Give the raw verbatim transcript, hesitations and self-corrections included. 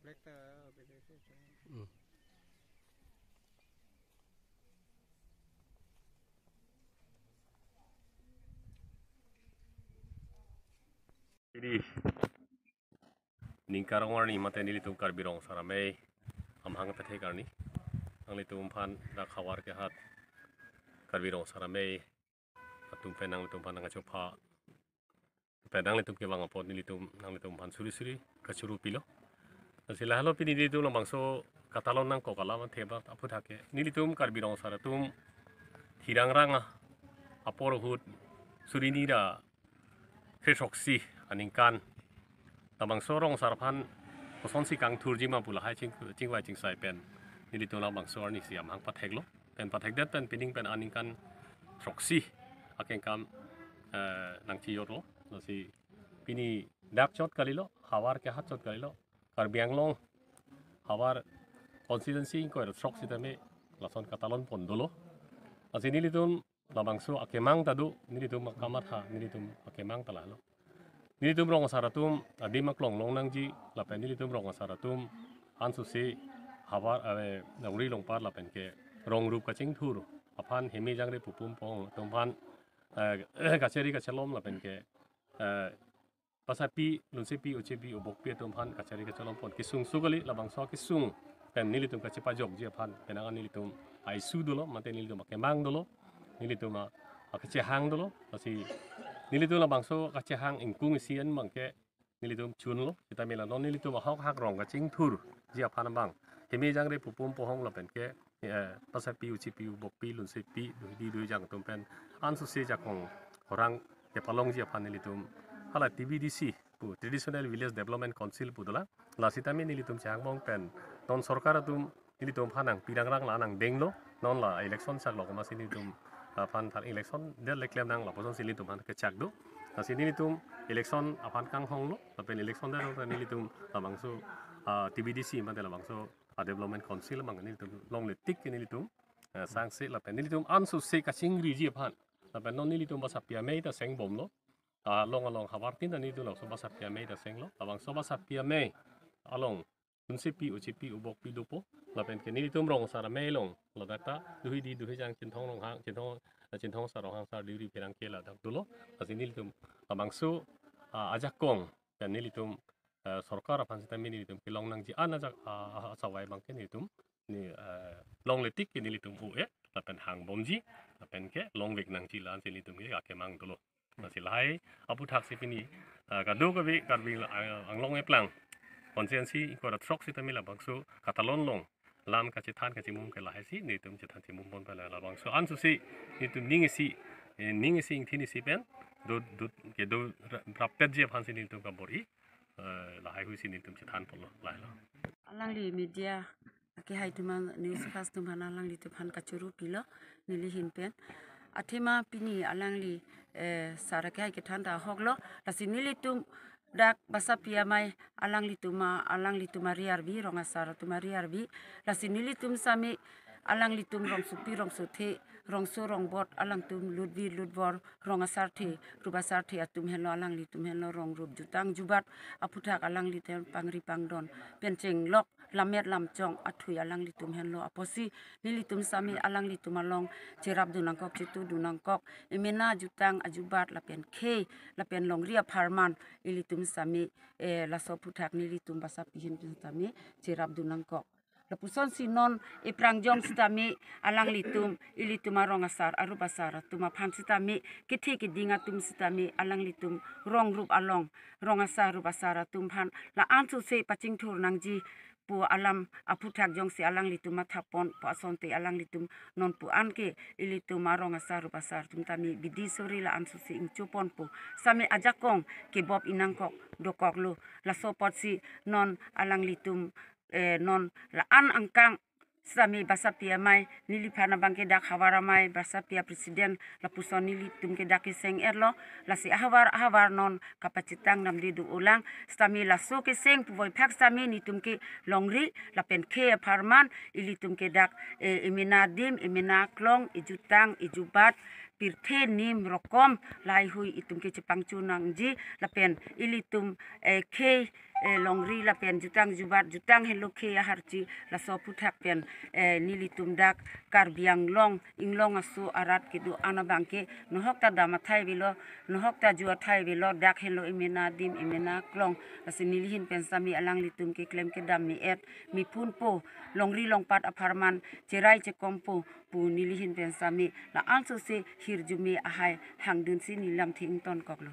Hmm. Pini ningkan arni mate nelitum Karbi Rong Asar Amei amahang pathek arni. Nanglitum aphan dak havar kehat Karbi Rong Asar Amei atum pen nanglitum aphan nangkachopha pen nanglitum kevang apot nelitum nanglitum aphan suri suri kachuru pilo. Lasi lahelo pini nelitum labangso katalon nangkok alam athe ba aphuthak ke nelitum Karbi Rong Asar atum thirang rang apor ahut suri hini ra kre throksi aningkan labangso rong asar aphan kosonsi kangthurji ma pu lahai ching chingvai chingsai pen nelitum labangso arnisi amahang patheklo. Pen pathekdet pen pining pen aningkan throksi akengkam, eh, nangchijorlo. Lasi pini dak chot kalilo, havar kehat chot kalilo. Karbi Anglong havar constituency ingkoi ra throk sitame lason katalon pon dolo. Lasi nelitum labangso akemang ta do, nelitum akamatha, nelitum akemang ta lahelo. Nelitum rong asar atum adim aklong long nangji, lapen nelitum rong asar atum ansose havar, eh, longri longpat lapen ke rong rup kachingthur aphan heme jangre pupum pong atum aphan, eh, kacheri kachelom lapen ke, eh, basapi, lunsepi, ochepi, obokpi atum aphan kacheri kachelom pon kesung su kali, labangso kesung pen nelitum kachepajokji aphan penang an nelitum ai su dolo, mate nelitum akemang dolo, nelitum a, akachehang dolo. Lasi nelitum labangso kachehang ingkung isi an abang ke nelitum chunlo, sitame la non nelitum ahok hak rong kachingthurji aphan abang heme jangre pupum pohong lapen ke, eh, basapi, ochepi, obokpi, lunsepi, duhidi duhijang atum pen ansose jakong orang kepalongji aphan nelitum hala T V D C pu, Traditional Village Development Council pu dolang. La sitame nelitum chehang bong pen non sorkar atum nelitum aphan nangpi rangrang la nangdenglo. Non la election chaklo komatsi nelitum aphan thar election det le klem nang lapuson si nelitum aphan kechak do. Lasi nelitum election aphan kanghonglo, lapen election det nelitum labangso, ah, T V D C mate labangso, ah, Development Council abang nelitum longle tik ke nelitum, eh, sangse lapen nelitum ansose kachingriji aphan. Lapen non nelitum basapi amei ta sengbomlo. Ah, along along havar tin ta nelitum labangso basapi amei ta senglo. Labangso basapi amei along lunsepi, ochepi, obokpi dopo. Lapen ke nelitum rong asar amei along ladak ta duhidi duhijang Chinthong Ronghang, Chinthong, Chinthong Sar Ronghang Sar Deuri Pherangke ladak dolo. Lasi nelitum labangso, ah, ajakong pen nelitum, eh, sorkar aphan sitame nelitum kelong nangji an ajak, ah, ah, asawai abang ke nelitum ni, eh, longle tik ke nelitum hu-e lapen hangbomji lapen ke longvek nangji la-an si nelitum ke akemang dolo. Lasi lahai aphuthak si pini, ah, kadokave Karbi, ah, Anglong eplang constituency ingkoi ra throk sitame labangso katalon along lam kachethan kachimum ke lahai si nelitum chethan chimum pon pen labangso ansose nelitum ning isi, eh, ning isi ingthin isi pen do, do, kedo ra-, rappetji aphan si nelitum kabor-i, eh, lahai hui si nelitum chethan ponlo, lahai lo. Alangli media akehai atum an, news flash atum aphan alanglitum aphan kachuru pilo neli ahin pen. Athema pini alangli, eh, sar akehai kethan ta ahoklo. Lasi nelitum dak basapi amei alanglitum a, alanglitum ari arvi, rong asar atum ari arvi. Lasi nelitum sitame alanglitum rongsopi rongsothe, rongso rongbot alangtum lutvi lutbor, rong asarthe, rup asarthe atum henlo, alanglitum henlo rong rup jutang jubat aphuthak alanglitum pangri pangdon pen chenglok lammet lamchong athui alanglitum henlo apotsi nelitum sitame alanglitum along cherapdun nangkok, chetudun nangkok, emena jutang ajubat lapen khei lapen longri apharman ilitum sitame, eh, laso aphuthak nelitum basapi ahin pen sitame cherapdun nangkok. Lapuson si non eprangjong sitame alanglitum, ilitum arong asar, arup asar atum aphan sitame, kethe keding atum sitame alanglitum rong rup along, rong asar, rup asar atum aphan la-an sose pachingthur nangji pu alam aphuthak jongsi alanglitum mathapon pu asonte alanglitum non pu an ke ilitum arong asar, rup asar atum tame bidi suri la-an sose ingchopon pu sitame ajakong kebop-i nangkok dokoklo. Laso apotsi non alanglitum, eh, non la-an angkang sitame basapi amei, neliphan abang ke dak havar amei, basapi a-president lapuson nelitum ke dak keseng-etlo. Lasi ahavar ahavar non kapachitang namde do-olang. Sitame laso keseng puvoiphak sitame netum ke longri lapen khei apharman ilitum ke dak, eh, emena adim, emena aklong, ejutang, ejubat, pirthe, nim, rokom lahai hui itum ke chepangchun nangji lapen ilitum, eh, khei eh, longri lapen jutang jubat, jutang henlo khei aharchi, laso aphuthak pen, eh, nelitum dak Karbi Anglong inglong aso arat kedo-an abangke nohok ta dam athai avelo, nohok ta ju athai avelo, dak henlo emena adim emena aklong. Lasi neli ahin pen sami alanglitum keklem kedam me-et, me phunpo, longri longpat apharman cherai chekompo pu neli ahin pen sami la-an sose hirjume ahai hangdunsi neli lamthe ingtonkoklo.